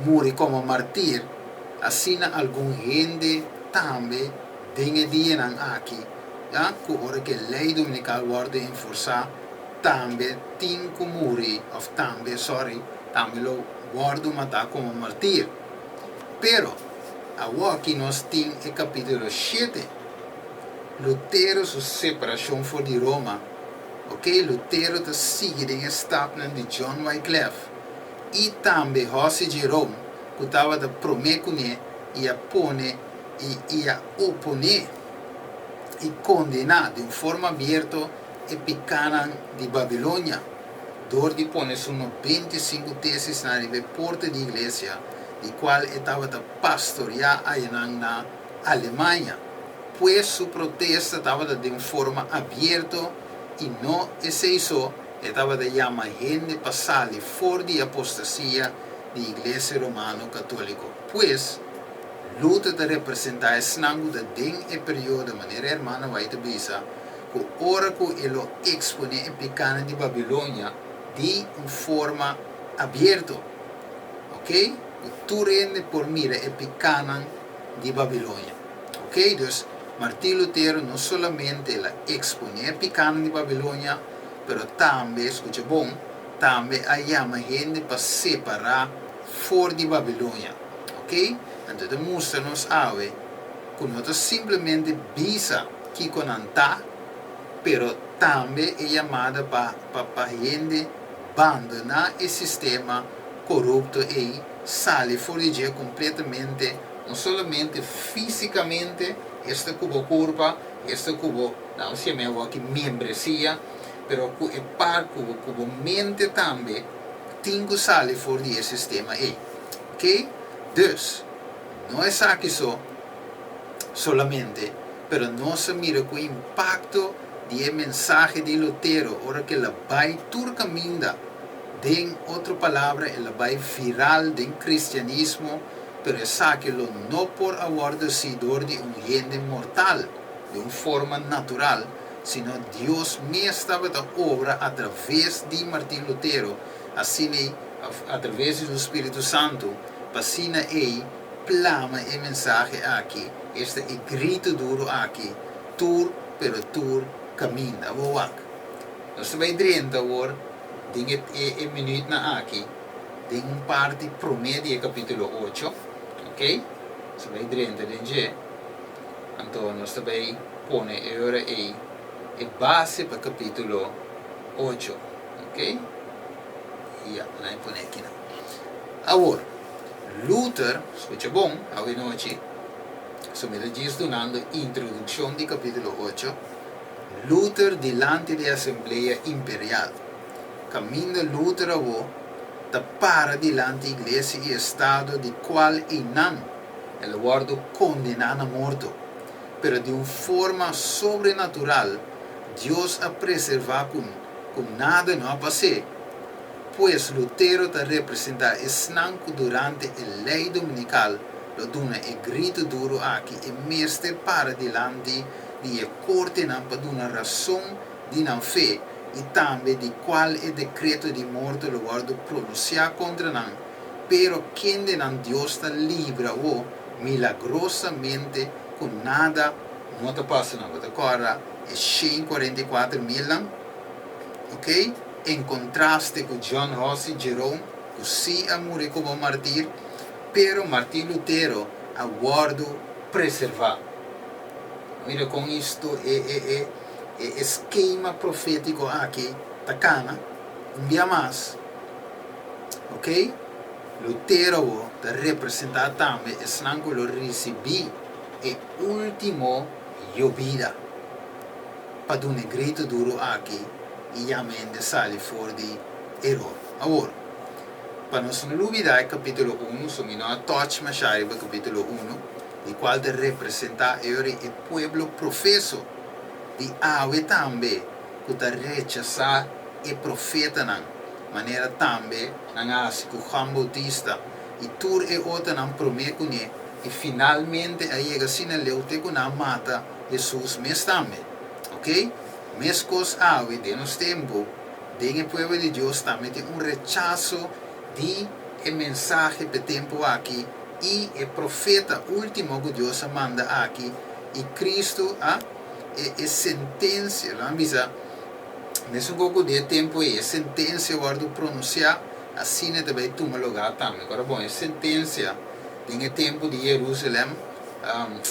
muri komo martir, asina algun hende tambe den e dianan aki, ya ku ora ku e lei dominikal wòrdu enforsá, tambe tin ku muri òf tambe, sorry, tambe lo wòrdu matá komo martir. Pero, awoki nos tin e kapítulo shete, Lutero su separashon for di Roma. Ok, Lutero ta sigui den e stapnan di John Wyclef i tambe Huss i Jerome ku tabata promé kuné i a pone i i a oponé i kondená den forma abierto e pikánan di Babilonia dor di pone su 95 tesisnan riba e porta di iglesia di kual e tabata pastoriá ayanan na Alemania. Pues su protesta tabata den forma abierto i no esei so, e tabata yama hende pa sali for di apostasia di Iglesia Romano Katóliko. Pues, Luther ta representá esnan ku ta den e periodo, manera Hermana White ta bisa, ku ora ku e lo eksponé e pikánan di Babilonia di un forma abierto, ok, ku tur hende por mira e pikánan di Babilonia. Ok, dus Martin Lutero no solamente el a eksponé e pikánan di Babilonia, pero tambe, skucha bon, tambe a yama hende pa separá for di Babilonia. Ok, anto e ta mustra nos awe ku no ta simplemente bisa kiko nan ta, pero tambe e yamada pa pa pa hende bandoná e sistema korupto ei, sali for di dje kompletamente, no solamente físikamente, esta ku bo kurpa, esta ku bo, nan siña mi awor aki, miembresia, pero ku e par ku bo ku bo mente tambe tin ku sali for di e sistema ei. Oké? Dus, no esaki so solamente, pero nos a mira ku impakto di e mensahe di Lutero ora ku el a bai tur kaminda, den otro palabra el a bai viral den kristianismo, pero esaki lo no por a wòrdu hasi dor di un hende mortal, di un forma natural, sino Dios mes tabata obra atraves di Martin Lutero, asina ei, atraves di su Spiritu Santu, pa asina ei plama e mensahe aki, esta e gritu duru aki, tur pero tur kaminda. Bo wak. Nos ta bai drenta awor den e e minuutnan aki den un parti promé di e kapítulo ocho, ok? Nos ta bai drenta den dje, anto nos ta bai pone e ora ei e base pa kapítulo ocho, ok? Ya, nan e pone akinan. Awor, Luther, skucha bon, awe nochi, so mi ta djis dunando introdukshon di kapítulo ocho, Luther dilanti di Asamblea Imperial. Kaminda Luther awo ta para dilanti Iglesia i Estado di kual einan el a wòrdu kondená na morto. Pero di un forma sobrenatural Dios a preservá ku ku nada no a pas'é. Pues Lutero ta representá esnan ku durante e lei dominikal lo duna e gritu duru aki e mester para dilanti di e kortenan pa duna rason di nan fe i tambe di kual e dekreto di morto lo wòrdu pronunsiá kontra nan, pero kendenan Dios ta libra awo milagrosamente ku nada no ta pasa nan. Bo ta kòrda e 144 milnan? Ok, en kontraste ku John Huss i Jerome ku sí a muri komo martir, pero Martin Lutero a wòrdu preservá. Mira kon isto e e e e eskema profétiko aki ta kana un bia mas. Ok, Lutero awo ta representá tambe esnan ku lo risibí e último yobida pa duna e gritu duru aki i yama hende sali for di eror. Awor. Pa nos no lubidá e kapítulo unu, so mi no a touch mashá riba kapítulo unu, di kual ta representá e ora e pueblo profeso di awe tambe ku ta rechasá e profetanan, manera tambe nan a hasi ku Juan Boutista i tur e otronan promé kuné, i finalmente a yega asina leu te ku nan a mata Hesus mes tambe. Oke? Meskos awe den nos tempu, den e pueblo di Dios tambe tin un rechaso di e mensahe p'e tempu aki i e profeta último ku Dios a manda aki i Kristu a e e sentensia, lo a bisa, mesun ku ku di e tempu ei e sentensia wòrdu pronunsiá, asina e ta bai tuma lugá tambe. Kòrda bon, e sentensia den e tempu di Jerusalèm,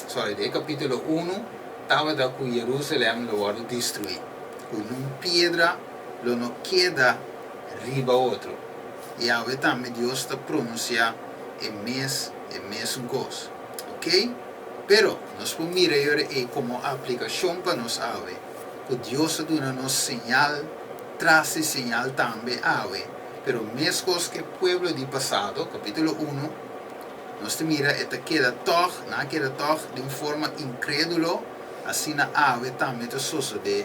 sorry, den e kapítulo unu, tabata ku Jerusalèm lo wòrdu destruí, ku nun piedra lo no keda riba otro. I awe tambe Dios ta pronunsiá e mes e mesun kos. Oke? Pero, nos por mira e ora ei komo aplikashon pa nos awe, ku Dios a duna nos señal tras di señal tambe awe. Pero meskos ku e pueblo di pasado, kapítulo unu, nos ta mira e ta keda tòg, nan a keda tòg di un forma inkrédulo, asina awe tambe ta sosodé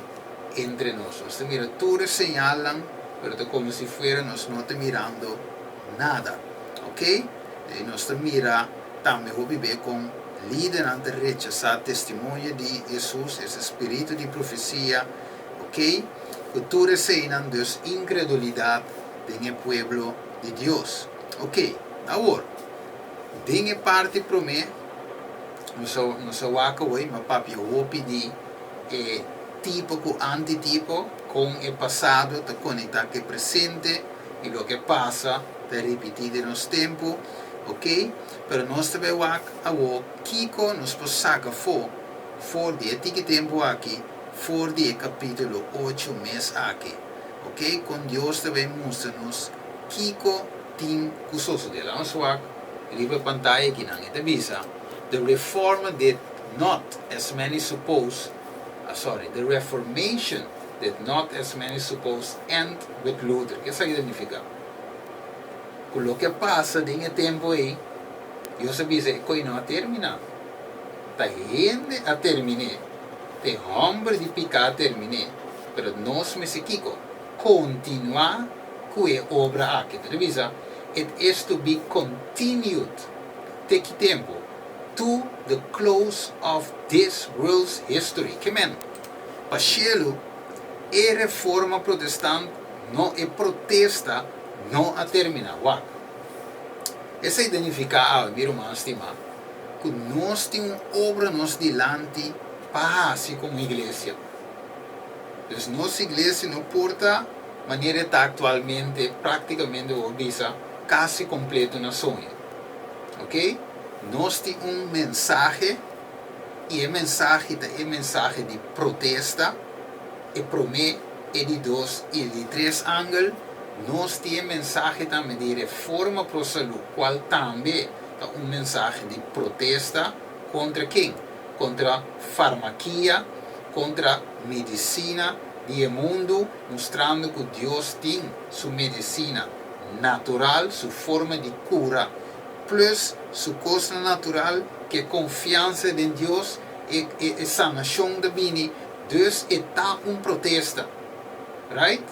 entre nos. Nos ta mira tur e señalnan, pero ta komo si fuera nos no ta mirando nada. Oke? I nos ta mira tambe hopi be kon lidernan ta rechasá testimonio di Hesus, ese spiritu di profesia, oke? Ku tur eseinan, dus inkredulidat den e pueblo di Dios. Oke, awor, den e parti promé, nos a nos a wak awor, mi a papia hopi di e tipo ku antitipo, kon e pasado ta konektá ku e presente i loke pasa ta ripití den nos tempu, oke. Pero nos ta bai wak awor kiko nos por saka afó for di e tiki tempu aki, for di e kapítulo ocho mes aki, oke, kon Dios ta bai mustra nos kiko tin ku sosodé. Laga nos wak riba e pantaya akinan. E ta bisa, The reformer did not, as many suppose, sorry, the Reformation did not, as many suppose, end with Luther. Ke esaki ta nifiká? Ku loke a pasa den e tempu ei, Dios a bisa e koi no a terminá. Ta hende a termin'é, ta e hòmber di piká a termin'é, pero nos mester kiko? Kontinuá ku e obra aki. Ta bisa, It is to be continued. Te ki tempu? To the close of this world's history. Ke men? Pa shelu, e Reforma Protestant no, e protesta no a terminá. Wak. Esei ta nifiká awe, mi ruman stimá, ku nos tin un obra nos dilanti pa hasi komo iglesia. Dus nos iglesia no por ta manera e ta aktualmente, práktikamente bo por bisa kasi kompleto na soño. Oke? Nos tin un mensahe i e mensahe ta e mensahe di protesta, e promé, e di dos i e di tres angel. Nos tin e mensahe tambe di reforma pro salú, kual tambe ta un mensahe di protesta kontra ken? Kontra farmakia, kontra medisina di e mundu, mustrando ku Dios tin su medisina natural, su forma di kura, plus su kosnan natural, ku e konfiansa den Dios, e e sanashon ta bini, dus e ta un protesta. Right?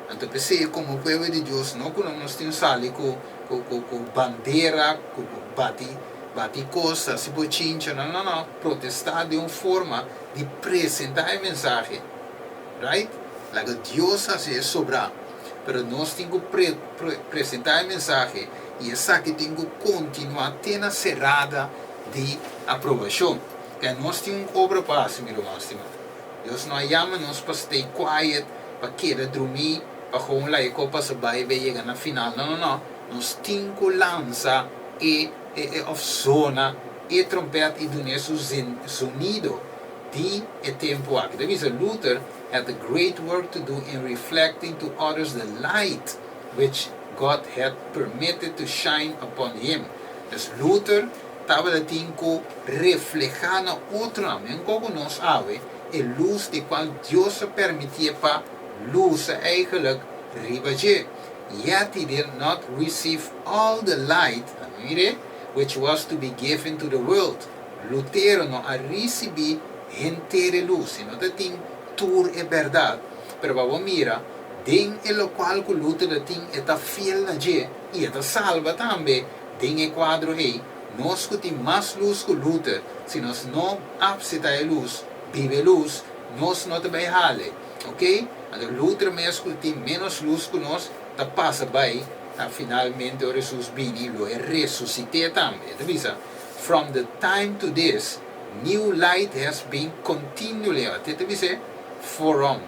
Anto p'esei komo pueblo di Dios no ku nos tin sali ku ku ku bandera, ku bati bati kos, hasi bochincha, no no no, protestá den un forma di presentá e mensahe. Right? Laga Dios hasi e sobrá. Pero nos tin ku pre pre presentá e mensahe i esaki tin ku kontinuá te na serada di aprobashon. Kaya nos tin un obra pa hasi, mi ruman stimá. Dios no a yama nos pa stay quiet, pa keda drumí, pa gewoon laga e kos pasa bai i bai yega na final. No, no, no. Nos tin ku lansa e e e òf zona e trompèt i dun'é su zonido di e tempu aki. Ta bisa Luther had a great work to do in reflecting to others the light which God had permitted to shine upon him. Dus Luther tabata tin ku reflehá na otronan, menkó ku nos awe, e lus di kual Dios a permitié pa lusa eigenlijk riba dje. Yet he did not receive all the light, mire, which was to be given to the world. Lutero no a risibí henter e lus, e no ta tin tur e bèrdat. Pero pa bo mira, den e lokual ku Luther ta tin e ta fiel na dje i e ta salba tambe den e kuadro ei. Nos ku tin mas lus ku Luther, si nos no apseta e lus, biba e lus, nos no ta bai hale. Ok? Anto Luther mes ku tin ménos lus ku nos ta pasa bai, ta finalmente ora Hesus bini lo e resusit'é tambe. E ta bisa, From the time to this, new light has been continually, te ta bis'é, From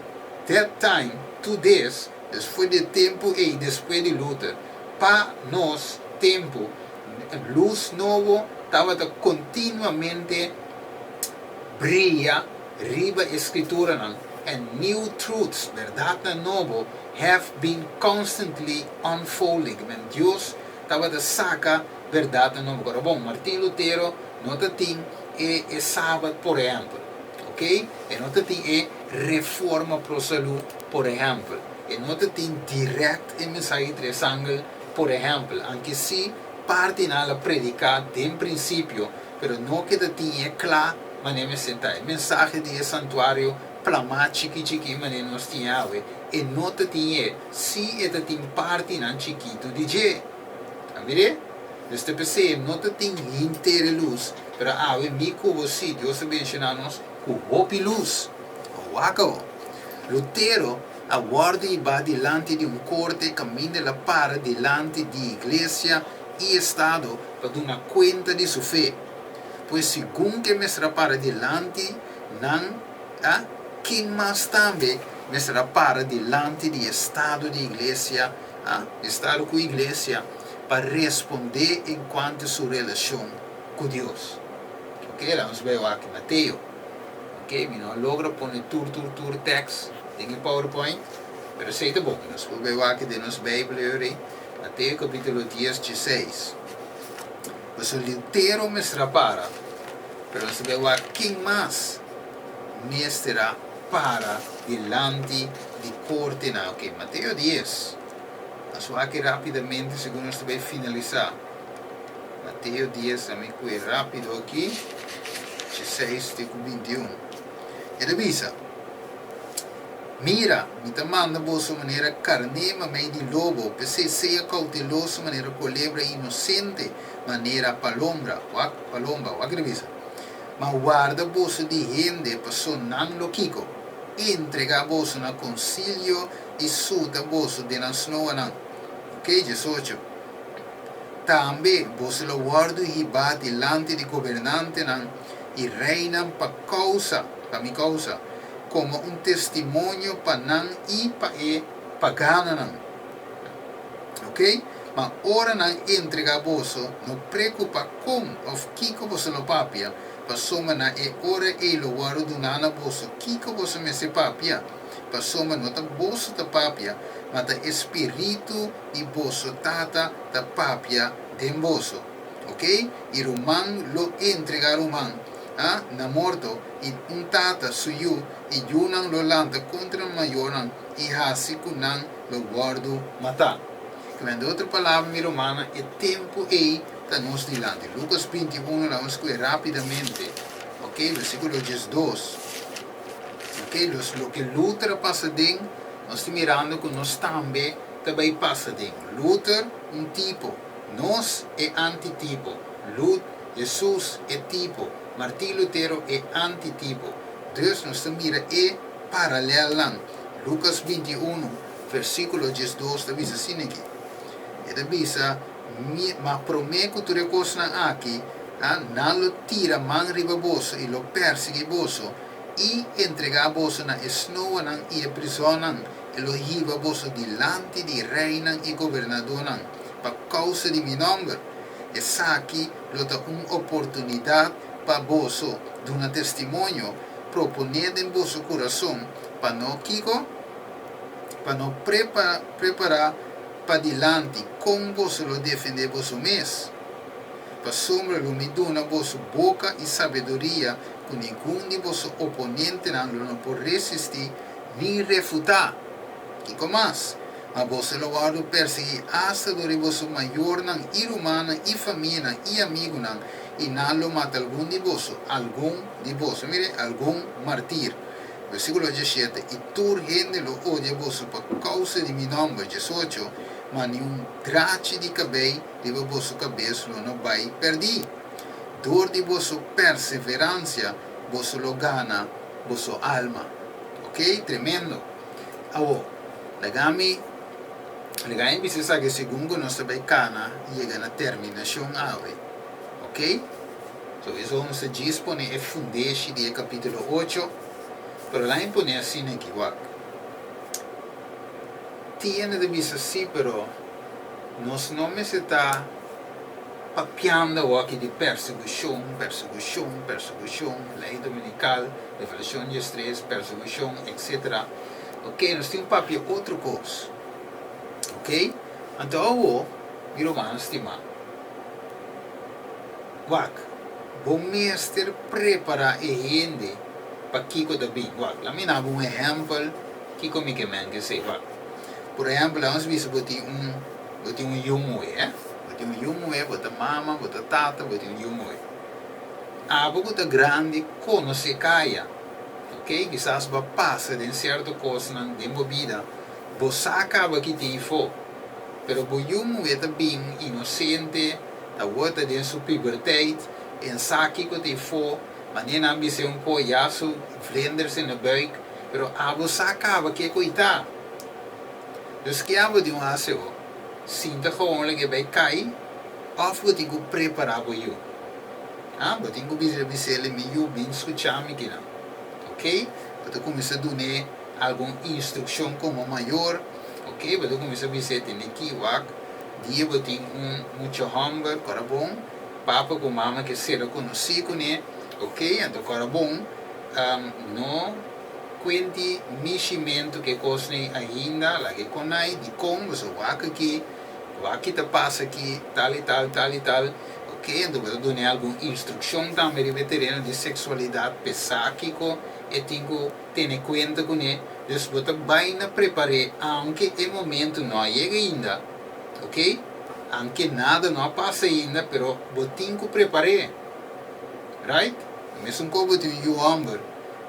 that time to this, dus for di e tempu ei despues di Luther, pa nos tempu, lus nobo tabata kontinuamente bria riba e Skrituranan, and new truths, bèrdatnan nobo, have been constantly unfolding. Men Dios tabata saka bèrdatnan nobo. Kora bon, Martin Lutero no ta tin e e Sabat, por ehèmpel. Ok? E no ta tin e Reforma pro Salú, por ehèmpel. E no ta tin dirèkt e mensahe di tres angel, por ehèmpel. Anke si partinan la prediká den prinsipio, pero no keda tin e kla manera mester ta. E mensahe di e santuario plamá chiki chiki manera nos tin awe, e no ta tin e, si e ta tin partinan chikitu di dje. A mir'é? Dus ta p'esei e no ta tin henter e lus, pero awe mi ku bo si Dios a benshoná nos ku hopi lus. Wak awo. Lutero a wòrdu hibá dilanti di un korte kaminda el a para dilanti di iglesia i estado pa duna kuenta di su fe. Pues segun ke mester a para dilanti nan, a ken mas tambe mester a para dilanti di estado di iglesia, a estado ku iglesia, pa respondé enkuanto su relashon ku Dios. Ok, laga nos bai wak Mateo. Ok, mi no a logra pone tur tur tur tèks den e PowerPoint, pero esei ta bon. Nos por bai wak den nos Beibel ei. Mateo capítulo 10, 16. Pasobra Lutero mester a para, pero nos ta bai wak ken mas mester a para dilanti di kortenan. Ok, Mateo 10. Nos wak rápidamente segun nos ta bai finalisá. Mateo 10, ami kue rápido aki, 16 te ku 21. E ta bisa. Mira, mi ta manda boso manera karné mamei di lobo, p'esei sea kouteloso manera kolebra i inosente manera palombra, wak, palomba, wak e ta bisa. Ma warda boso di hende, paso nan lo kiko? Entregá boso na konsilio i suta boso den nan snoanan. Oke, 18. Tambe boso lo wòrdu hibá dilanti di gobernantenan i reinan pa kousa, pa mi kousa, komo un testimonio pa nan i pa e paganonan. Ok? Ma ora nan entregá boso, no preokupá kon òf kiko boso lo papia, pasobra na e ora ei lo wòrdu duná na boso kiko boso mester papia, pasobra no ta boso ta papia, ma ta e spiritu di boso Tata ta papia den boso. Ok? I ruman lo entregá ruman, a, na morto, i un tata su yu, i yunan lo lanta kontra nan mayornan i hasi ku nan lo wòrdu matá. Ku otro palabra, mi rumannan, e tempu ei ta nos dilanti. Lukas 21, laga nos kohe rápidamente, ok, versíkulo 12. Ok, los loke Luther a pasa den, nos ta mirando ku nos tambe ta bai pasa den. Luther, un tipo, nos e antitipo. Lut, Hesus, e tipo. Martin Lutero e antitipo. Dus nos ta mira e paralelnan. Lukas 21, versíkulo 12 ta bisa asina aki. E ta bisa, Mi, ma promé ku tur e kosnan aki, a, nan lo tira man riba boso i lo persiguí boso, i entregá boso na e snoanan i e prizònnan, i lo hiba boso dilanti di reinan i gobernadónan, pa kousa di mi nòmber. Esaki lo ta un oportunidat pa boso duna testimonio, proponé den boso kurason pa no kiko? Pa no prepará padilanti kon boso lo defendé boso mes. Pasobra lo mi duna boso boka i sabiduria ku ningun di boso oponentenan lo no por resistí ni refutá. Kiko mas? Ma boso lo wòrdu persiguí asta dor di boso mayornan i rumannan i famianan i amigunan, i nan lo mata algun di boso, algun di boso, mire, algun martir. Versíkulo 17, I tur hende lo odia boso pa kousa di mi nòmber, 18, ma ni un drachi di kabei riba boso kabes lo no bai pèrdí. Dor di boso perseveransia boso lo gana boso alma. Ok, tremendo. Awor, laga mi laga mi bisa esaki segun ku nos ta bai kana yega na terminashon awe. Ok? So, eso nos ta djis pone e fundeshi di e kapítulo ocho, pero laga mi pone asina aki, wak. Tin hende ta bisa sí, pero nos no mester ta papiando awor aki di persekushon, persekushon, persekushon, lei dominikal, Revelashon 13, persekushon, etcetera. Ok, nos tin papia otro kos. Ok? Anto awor, mi rumannan stimá, wak, bo mester prepará e hende pa kiko ta bin. Wak, laat mi duna un ehèmpel kiko mi ke men ke esei. Wak, por ehèmpel, laat bisa bo tin un yu muhé, eh? Bo tin un yu muhé, bo ta mama, bo ta tata, bo tin un yu muhé. Abo ku ta grandi konosé kaya. Ok? Kisas bo a pasa den sierto kosnan den bo bida. Bo sa kaba ki tin afó. Pero bo yu muhé ta bin inosente, ta wòrdu den su puberteit, en sa kiko tin afó, manera nan bisa un ko ya su vlinders in de buik, pero abo sa kaba kiko e ta. Dus ke abo di un hasi o? Sinta gewoon lag'é bai kai, òf bo tin ku prepará bo yu? Ah, bo tin ku bisa bis'é mi yu bin skucha mi kinan. Ok? Bo ta kuminsá dun'é algun instrukshon komo mayor. Ok? Bo ta kuminsá bis'é tene ki wak, dia bo tin un mucha hòmber, kòrda bon, papa ku mama ke sera konosí kuné. Ok? Anto kòrda bon, no kuenti mishimentu ke kosnan ainda, lag'é konai dikon, pasobra wak aki, wak ki ta pasa aki, tal i tal, tal i tal. Ok, anto bo ta dun'é algun instrukshon tambe riba e tereno di seksualidat p'e sa kiko e tin ku tene kuenta kuné. Dus bo ta bai na prepar'é aunke e momentu no a yega ainda, ok? Aunke nada no a pasa ainda, pero bo tin ku prepar'é. Right? Mesun kos bo tin un yu hòmber,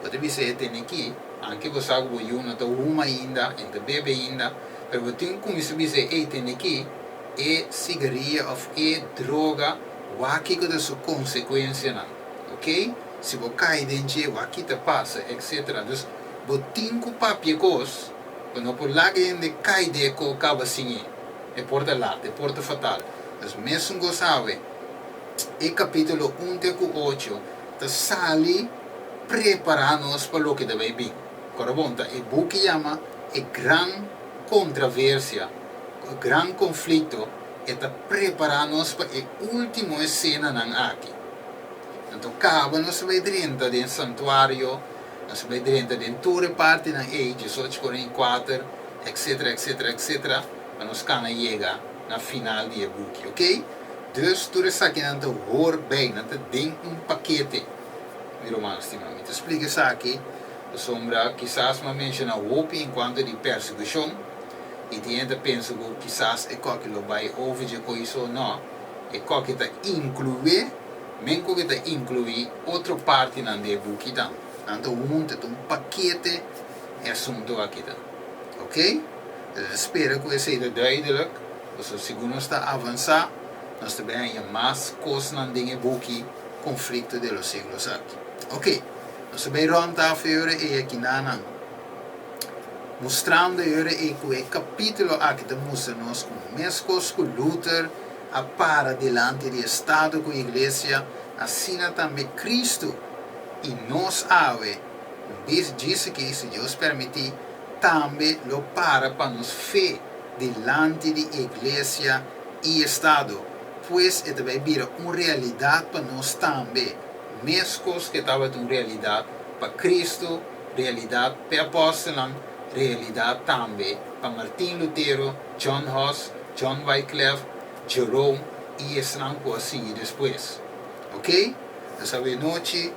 bo ta bisa e tene aki, aunke bo sa ku bo yu no ta huma ainda, e no ta bebe ainda, pero bo tin ku kuminsá bisa e, ey, tene aki, e sigaria òf e droga, wak kiko ta su konsekuensianan, ok? Si bo kai den dje, wak ki ta pasa, etcetera. Dus, bo tin ku papia kos, bo no por laga hende kai den e kos kaba sin e. E por ta lat, e por ta fatal. Dus, mesun kos awe, e kapítulo 1 te ku 8 ta sali prepará nos pa loke ta bai bin. Kòrda bon, ta e buki yama E Gran Kontraversia, e Gran Konflikto, e ta prepará nos pa e último esenanan aki. Anto kaba nos ta bai drenta den santuario, nos ta bai drenta den tur e partinan ei, 18:44, etcetera, etcetera, etcetera, pa nos kana yega na final di e buki, ok? Dus tur esakinan ta hor bij, nan ta den un pakete, mi ruman stimá. Mi ta splika esaki pasobra kisas mi a menshoná hopi en kuanto di persekushon i tin hende ta pensa ku kisas e koki lo bai over dje koi so. No, e koki ta inklué, men koki ta inkluí otro partinan di e buki tambe. Nan ta huntu, ta un pakete e asuntu aki ta. Ok? Mi ta spera ku esei ta duidelijk, pasobra segun nos ta avansá, nos ta bin haña mas kosnan den e buki Conflicto de los Siglos aki. Ok, nos ta bai rònt af e ora ei akinanan, mustrando e ora ei ku e kapítulo aki ta mustra nos ku meskos ku Luther a para dilanti di Estado ku Iglesia, asina tambe Kristu i nos awe, un bis djis aki, si Dios permití, tambe lo para pa nos fe dilanti di Iglesia i Estado, pues e ta bai bira un realidat pa nos tambe, meskos ku e tabata un realidat pa Kristu, realidat p'e apòstelnan, realidat tambe pa Martin Lutero, John Huss, John Wyclef, Jerome i esnan ku a sigui despues. Ok? Nos a wei nochi,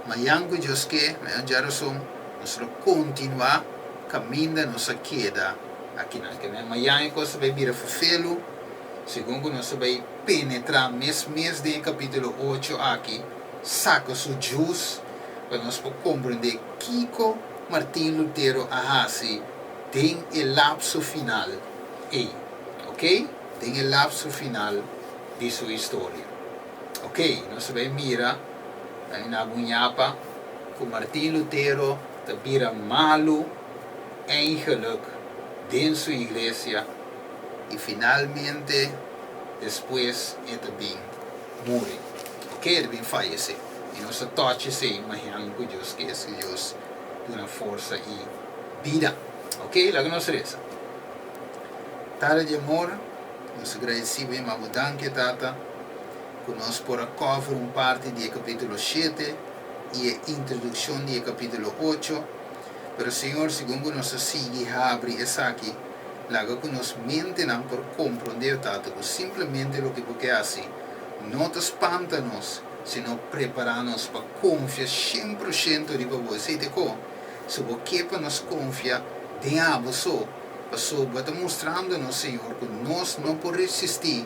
mañan ku Dios ke, mañan djarason, nos lo kontinuá kaminda nos a keda. Akinan ke men mañan e kos ta bai bira ferfelu, segun ku nos ta bai penetrá mes mes den e kapítulo ocho aki, saka su djus pa nos por komprendé kiko Martin Lutero a hasi den e lapso final ei, oke, den e lapso final di su historia. Oke, nos ta bai mira na Buñapa ku Martin Lutero ta bira malu eigenlijk den su iglesia y finalmente despues e ta bin muri. Ok, e ta bin fayece. Y nos ta touch esey mañan cu Dios ke, si Dios duna forsa y bida. Ok, laga nos reza. Tata di amor, nos ta gradeci bo y ma bo danki, Tata, cu nos por a cover un parti di e capitulo shete y e introduccion di e capitulo ocho. Pero Señor, segun ku nos ta sigui habri esaki, laga ku nos mentenan por komprondé, Tata, ku simplemente loke Bo ke hasi no ta spanta nos, sino prepará nos pa konfia shen por shento riba Bo. Esei ta ko? Si Bo ke pa nos konfia den Abo so, pasobra Bo ta mustrando nos, Señor, ku nos no por resistí,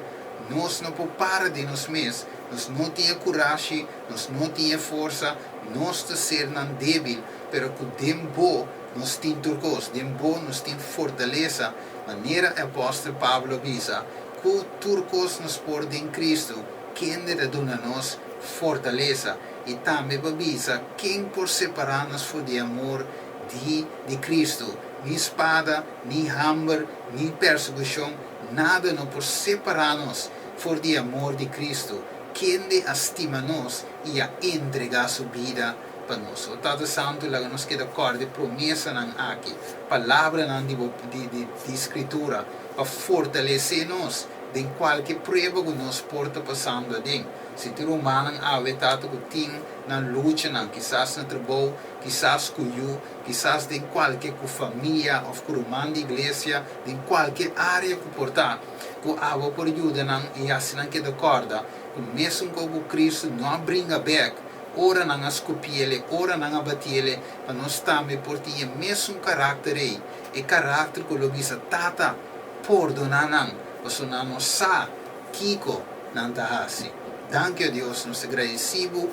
nos no por para den nos mes, nos no tin e kurashi, nos no tin e forsa, nos ta sernan débil, Pero ku den bo nos tin tur kos, den bo nos tin fortalesa, manera e apòstel Pablo a bisa, ku tur kos nos por den Kristu, kende ta duna nos fortalesa. I tambe bo a bisa, Ken por separá nos for di e amor di di Kristu? Ni spada, ni hamber, ni persekushon, nada no por separá nos for di e amor di Kristu, kende a stima nos i a entregá su bida pa nos. O Tata Santu, laga nos keda kòrda e promesanan aki, palabranan di bo di di di Skritura, pa fortalesé nos den kualke prueba ku nos por ta pasando aden. Si tin rumannan awe, Tata, ku tin nan luchanan, kisas na trabou, kisas ku yu, kisas den kualke ku famia òf ku ruman di iglesia, den kualke área ku por ta, ku abo por yuda nan i hasi nan keda kòrda ku mesun kos ku Kristu no a bringa bèk, Ora nan a skupiele, ora nan a batiele, pa nos tambe por tin e mesun karakter ei, e karakter ku lo bisa, Tata, pordoná nan, pasobra nan no sa kiko nan ta hasi. Danki, o Dios, nos ta gradisí Bo,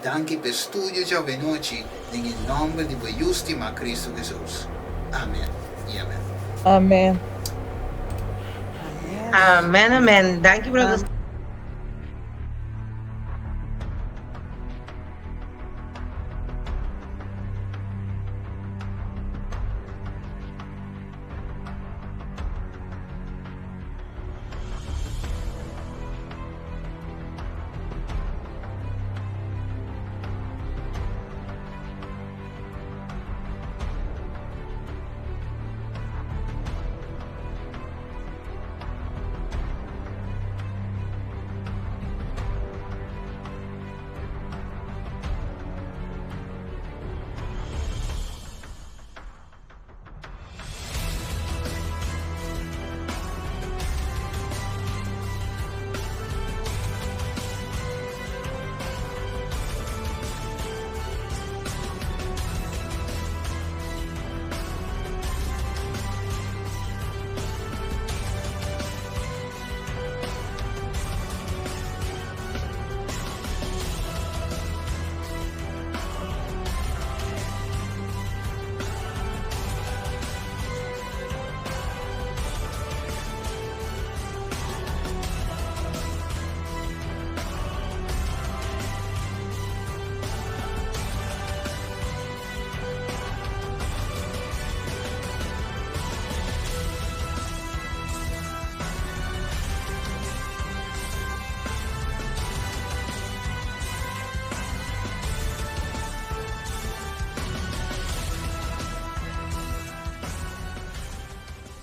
danki pa e studio djawe nochi, den e nòmber di Bo Yu stimá, Kristu Hesus. Amen i amen. Amen. Amen, amen. Danki, brother.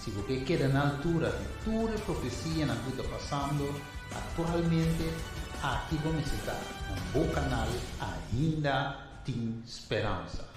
Si bo ke keda na altura di tur e profesianan ku ta pasando aktualmente, aki bo mester ta na bo kanal Ainda Tin Speransa.